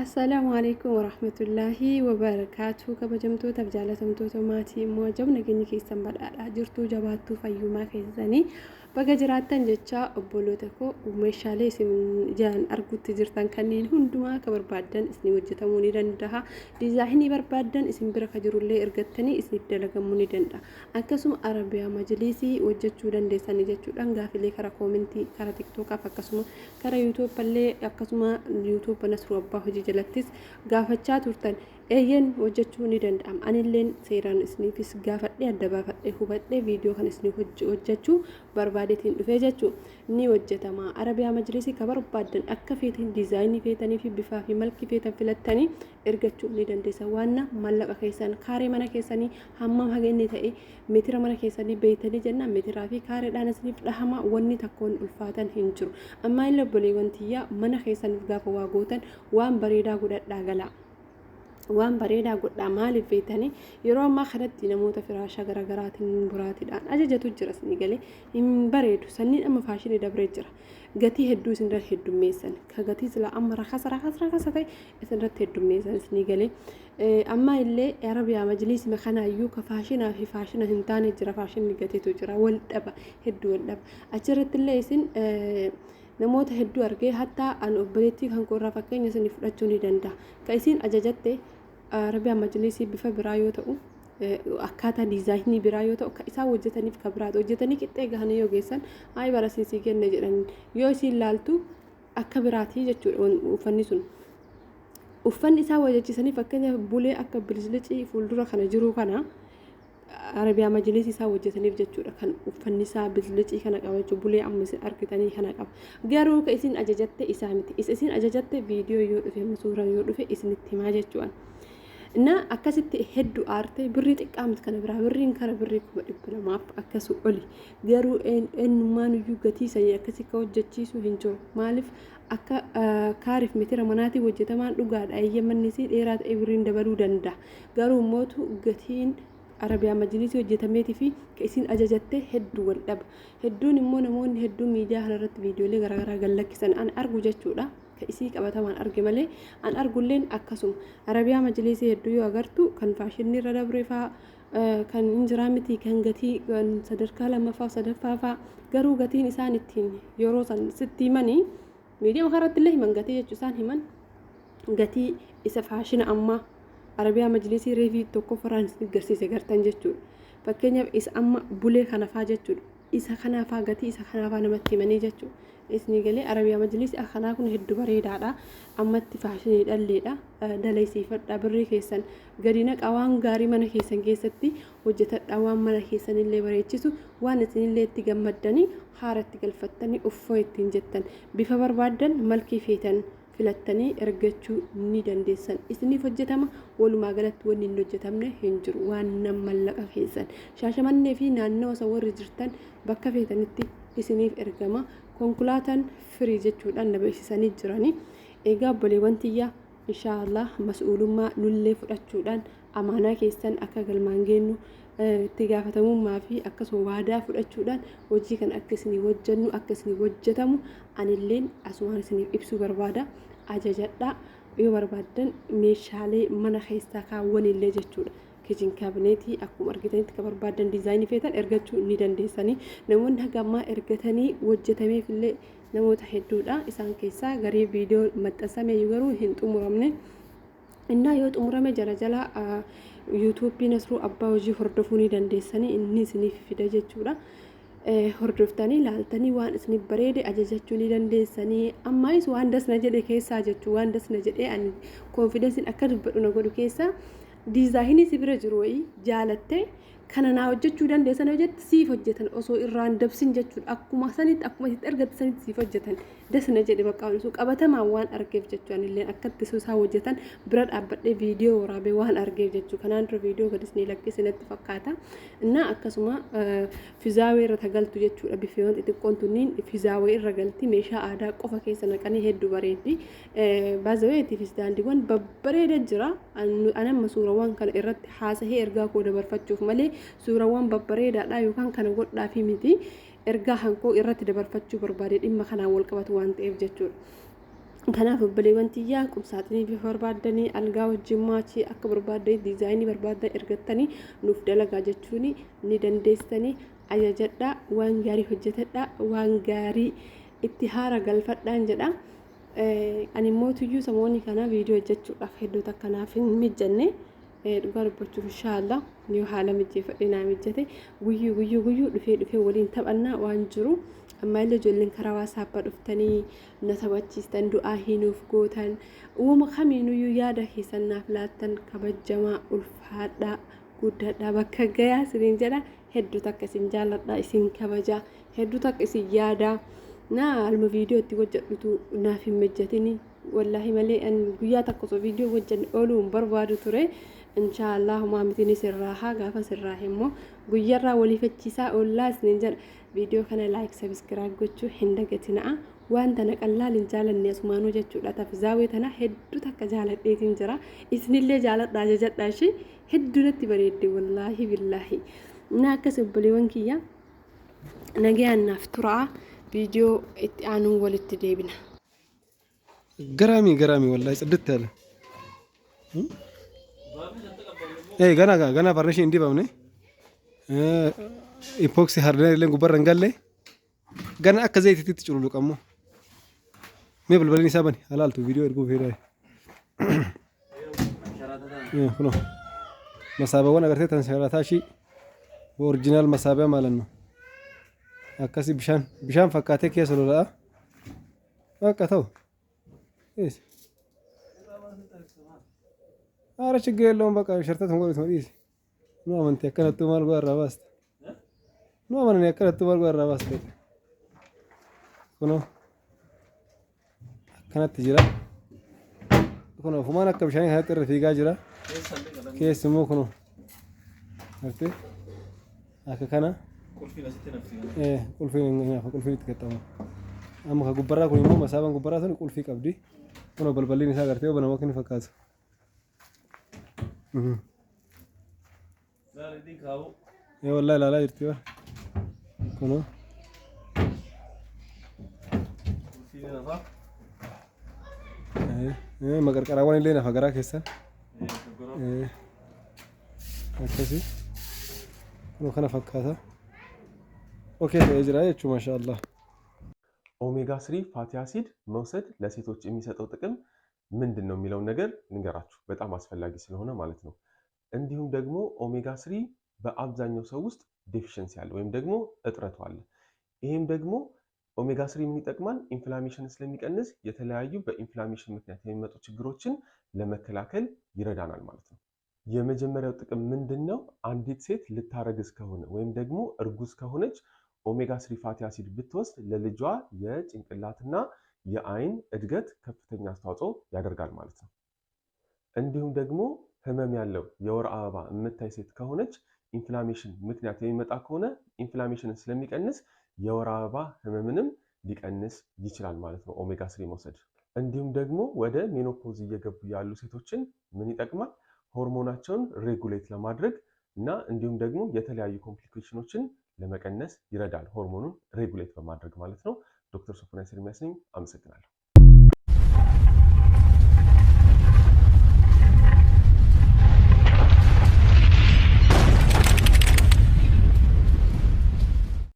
Assalaamu alaikum warahmatullaahi wabarakaatu. Kabajamtootaaf jaalatamtoota maatii immoo ajab nageenyi keessan badhaadhaa jirtuu jabaattuu fayyummaa keessanii baga jiraattan jecha obboloota koo meeshaalee isin ijaan argutti jirtan kanneen hundumaa akka barbaaddan isin hojjetamuu ni danda'a. Diizaayinii barbaaddan isin bira ka jirullee ergattanii isiniif dalagamuu ni danda'a. Akkasuma arabiyaa majliisii hojjechuu dandeessanii jechuudhaan gaafilee karaa koomentii karaa tiktookaaf akkasuma Kara YouTube illee akkasuma YouTube Nasruu Abbaa Hojii jalattis gaafachaa turtan. Eeyyeen hojjechuu ni danda'ama. Anilleen seeraan isiniifis gaafadhee adda baafadhee hubadhee viidiyoo kan isinii hojjechuu barbaadeetiin dhufee jechuu ni hojjetama. Arabiyaa majlisii ka barbaaddan akka feetan diizaayinii feetanii fi bifaa fi malkii feetan filattanii ergachuu ni dandeessa. Waanna maallaqa keessan kaaree mana keessanii hammam haga inni ta'e Meetira mana keessanii beeytanii jennaan meetiraa fi kaareedhaan isiniif dhahama wanni takkoon ulfaatan hin jiru. Ammaa illee obboleewwan tiyyaa mana keessaniif gaafa waa gootan waan bareedaa godhadhaa galaa. Waan bareedaa godhaa maaliif beeytanii yeroo ammaa kanatti namoota firaasha garaagaraatiin boraatiidhaan ajajatu jira isinii galee hin bareedu sanniin amma faashinii dabree jira. Gatii hedduu isinirra heddummeessan ka gatii silaa amma rakasa rakasa rakasa ta'e isinirratti heddummeessan isinii galee. Ammaa illee Arabiyaa majliisima kanaayyuu ka faashinaa fi faashina hin taane jira faashinni gateetu jira wal dhaba hedduu wal dhaba achirratti illee isin namoota hedduu argee hattaa an obboleettii kan koo irraa fakkeenya isin fudhachuu ni danda'a ka isin ajajatte Arabiyaa majliisii bifa biraa yoo ta'u akkaataa diizaayinii biraa yoo ta'u ka isaan hojjetaniif ka biraati hojjetanii qixxee gahanii yoo geessan ayi bara isin sii kenne jedhan yoo isin laaltu akka biraatii jechuudha uffanni sun. Uffanni isaan wajjachisanii fakkeenyaaf bulee akka bilislicii fuuldura kana jiru kana Arabiyaa majlisii isaa hojjetaniif jechuudha kan uffanni isaa bilislicii kana qaba jechuudha bulee amma isin argitanii kana qaba. Garuu ka isin ajajatte isaa miti. Isa isin ajajatte viidiyoo yoo dhufe amma suuraan yoo dhufe isinitti himaa jechuudha. Na akkasitti hedduu aarte birrii xiqqaa miti kana biraa birriin kara birrii 200,000 akkasu oli garuu eenyummaan iyyuu gatii sanii akkasi ka hojjechiisu hin jiru maaliif akka kaariif metira manaatiin hojjetamaan dhugaadha eeyyee manni isii dheeraa ta'e birriin dabaluu danda'a garuu mootu gatiin arabiyaa majlisii hojjetameetii fi ka isin ajajatte hedduu wal dhaba hedduun immoo namoonni hedduun miidiyaa kanarratti viidiyoolee garaagaraa gad lakkisan an argu jechuudha ka isii qabatamaan arge malee an argulleen akkasuma arabiyaa majlisii hedduu yoo agartu kan faashinni irra dabre faa kan hin jiraa miti kan gatii kan sadarkaa lammaffaa sadaffaa faa garuu gatiin isaan ittiin yeroo san sitti himanii miidiyaa kanarratti illee himan gatii jechuu isaan himan gatii isa faashina ammaa arabiyaa majlisii reefii tokko faraan isin garsiise gartan jechuudha fakkeenyaaf isa amma bulee kana faa jechuudha isa kanaa faa gatii isa kanaa faa namatti himanii jechuudha. Isinii galee arabiyaa majlisii akkanaa kun hedduu bareedaadha. Ammatti faashinii dhalleedha. Dalaysiifadha birrii keessan gadi naqa waan gaarii mana keessan keessatti hojjetadha waan mana keessanillee bareechisu waan isinillee itti gammaddanii haara itti galfattanii uffoo ittiin jettan bifa barbaaddan malkii feetan filattanii ergachuu ni dandeessan. Isiniif hojjetama walumaa galatti wanni hin hojjetamne hin jiru waan nam mallaqa keessan. Shaashamannee fi naannawa san warri jirtan bakka feetanitti isiniif ergama. Konkolaataan firii jechuudhaan na beeksisanii jirani. Egaa obboleewwan tiyya inshaa Allah mas'uulummaa nullee fudhachuudhaan amaanaa keessan akka galmaan geennu itti gaafatamummaa fi akkasuma waadaa fudhachuudhaan hojii kana akka isinii hojjennu akka isinii hojjetamu anilleen asumaan isiniif ibsuu barbaada ajajadhaa yoo barbaaddan meeshaalee mana keessaa kaawwanillee jechuudha. Kichin kaabineetii akkuma argitanitti kan barbaaddan diizaayinii feetan ergachuu ni dandeessanii. Namoonni haga ammaa ergatanii hojjetameefillee namoota hedduudha. Isaan keessaa garii viidiyoo maxxansamee garuu hin xumuramne. Innaa yoo xumurame jala jala yuutuubii Nasruu Abbaa Hojii hordofuu ni dandeessanii inni isiniif fida jechuudha. Hordoftanii laaltanii waan isiniif bareede ajajachuu ni dandeessanii. Ammaayis waan das na jedhe keessaa jechuu waan das na jedhee ani koonfidensiin akka dubbadhu na godhu keessaa diizaahinii si bira jiru wayii jaalattee kana naa hojjechuu dandeessan yoo jette siif hojjetan osoo irraan dabsin jechuudha akkuma sanitti akkuma itti argatte sanitti siif hojjetan das na jedhe bakka waan osoo qabatamaan waan argeef jechuu anillee akkatti osoo isaan hojjetan bira dhaabbadhee viidiyoo waraabee waan argeef jechuu kanaan dura viidiyoo gadis ni lakkise natti fakkaata innaa akkasuma fizaawee irra tagaltu jechuudha bifeewwan xixiqqoon tunniin fizaawee irra galti meeshaa aadaa qofa keessa naqanii hedduu bareeddi Baazaweetiifis daandiiwwan babbareeda jira. An amma suurawwan kana irratti haasahee ergaa koo dabarfachuuf malee suurawwan babbareedaadha yookaan kana godhaafi miti. Ergaa hankoo irratti dabarfachuu barbaade dhimma kanaan wal qabatu waan ta'eef jechuudha. Kanaaf obboleewwan tiyyaa, qumsaaxinii bifa barbaaddanii, algaa wajjin maachii akka barbaaddanii, diizaayinii barbaaddan ergattanii nuuf dalagaa jechuun ni dandeessanii. Ajajadhaa, waan gaarii hojjetadhaa, waan gaarii itti haara galfadhaan jedha. Ani immoo tuyyuu samoonni kana viidiyoo hojjechuudhaaf hedduu takka naaf hin mijanne. Dhugaa dubbachuuf, inshaallah yoo haala mijeeffadhe naa mijjate, guyyuu guyyuu guyyuu dhufee dhufee waliin taphannaa waan jiru. Amma illee ijoolleen karaa WhatsAppaa dhuftanii na taphachiistan, du'aa hiinuuf gootan, uumama kamiinuyyuu yaada keessan naaf laattan, kabajamaa, ulfaadhaa, guddadhaa, bakka gayaa isiniin jedha. Hedduu takka isin jaalladha, isin kabaja, hedduu takka isin yaada. Na alma viidiyoo itti hojjedhutu naaf hin mijjatini wallaahi malee an guyyaa takka osoo viidiyoo hojjenne ooluu hin barbaadu ture. Inshaallah homaa mitini, sirraahaa gaafa sirraa immoo guyyarraa waliifachiisaa oollaa isiniin jedha. Viidiyoo kana like, subscribe gochuu hin dagatinaa. Waan tana qallaal hin jaalanne asumaanuu jechuudha. Tafzaawee tana hedduu takka jaaladheetiin jira. Isinillee jaaladhaa, jajadhaa, ishee hedduu natti bareedde, wallaahi billaahi. Na akkas obboleewwan kiyya, nagayaan naaf turaa, viidiyoo itti aanuun walitti deebina. ገራሚ ገራሚ ወላሂ ጽድት ያለ ገና ገና varnish hin dibamne, epoxy hardener illee gubbarra hin galle, gana akka zayitiitti cululuqammoo. Mee balballi isaa bani halaaltu viidiyoo erguu fedha. Kunoo masaabaawwan agartee tan sharataa ishii original መሳቢያ ማለት ነው። Akkasi bishaan bishaan fakkaatee keessa lola'a. Bakka ta'u ኧረ ችግር የለውም። በቃ ሸርተት እንጎሪት ነው ዲስ nu amantii akkanattuu maal godha irraa baasta, nu amananii akkanattuu maal godha irraa baasta. Kunoo akkanatti jira. Kunoo ofumaan akka bishaanii kanatti irra fiigaa jira. Keessi immoo kunoo gartee akka kana. Qulfiin hin hafa, qulfiin itti gaxxama. Amma ka gubbarraa kun immoo masaabaan gubbarraa sun qulfii qabdi. Kunoo balballiin isaa gartee banamu akka inni fakkaatu. Ee wallahi ilaalaa jirti bara. Kunoo. Maqarqaraawwan illee nafa garaa keessa. Akkasi. Kunoo kana fakkaata. Okay ta'ee jira jechuudha, maashaallah. Omega 3 fatty acid መውሰድ ለሴቶች የሚሰጠው ጥቅም ምንድን ነው የሚለውን ነገር ልንገራችሁ፣ በጣም አስፈላጊ ስለሆነ ማለት ነው። እንዲሁም ደግሞ ኦሜጋ 3 በአብዛኛው ሰው ውስጥ deficiency አለ ወይም ደግሞ እጥረቱ አለ። ይህም ደግሞ ኦሜጋ 3 ምን ይጠቅማል? Inflammation ስለሚቀንስ የተለያዩ በ inflammation ምክንያት የሚመጡ ችግሮችን ለመከላከል ይረዳናል ማለት ነው። የመጀመሪያው ጥቅም ምንድን ነው? አንዲት ሴት ልታረግዝ ከሆነ ወይም ደግሞ እርጉዝ ከሆነች omega 3 fatty acid ብትወስድ ለልጇ የጭንቅላትና የአይን እድገት ከፍተኛ አስተዋጽኦ ያደርጋል ማለት ነው። እንዲሁም ደግሞ ህመም ያለው የወር አበባ የምታይ ሴት ከሆነች inflammation ምክንያት የሚመጣ ከሆነ inflammation ን ስለሚቀንስ የወር አበባ ህመምንም ሊቀንስ ይችላል ማለት ነው ኦሜጋ 3 መውሰድ። እንዲሁም ደግሞ ወደ menopause እየገቡ ያሉ ሴቶችን ምን ይጠቅማል? ሆርሞናቸውን regulate ለማድረግ እና እንዲሁም ደግሞ የተለያዩ complication ኖችን ለመቀነስ ይረዳል። ሆርሞኑን regulate በማድረግ ማለት ነው። ዶክተር ሶፎንያስ ኤርሚያስ ነኝ። አመሰግናለሁ።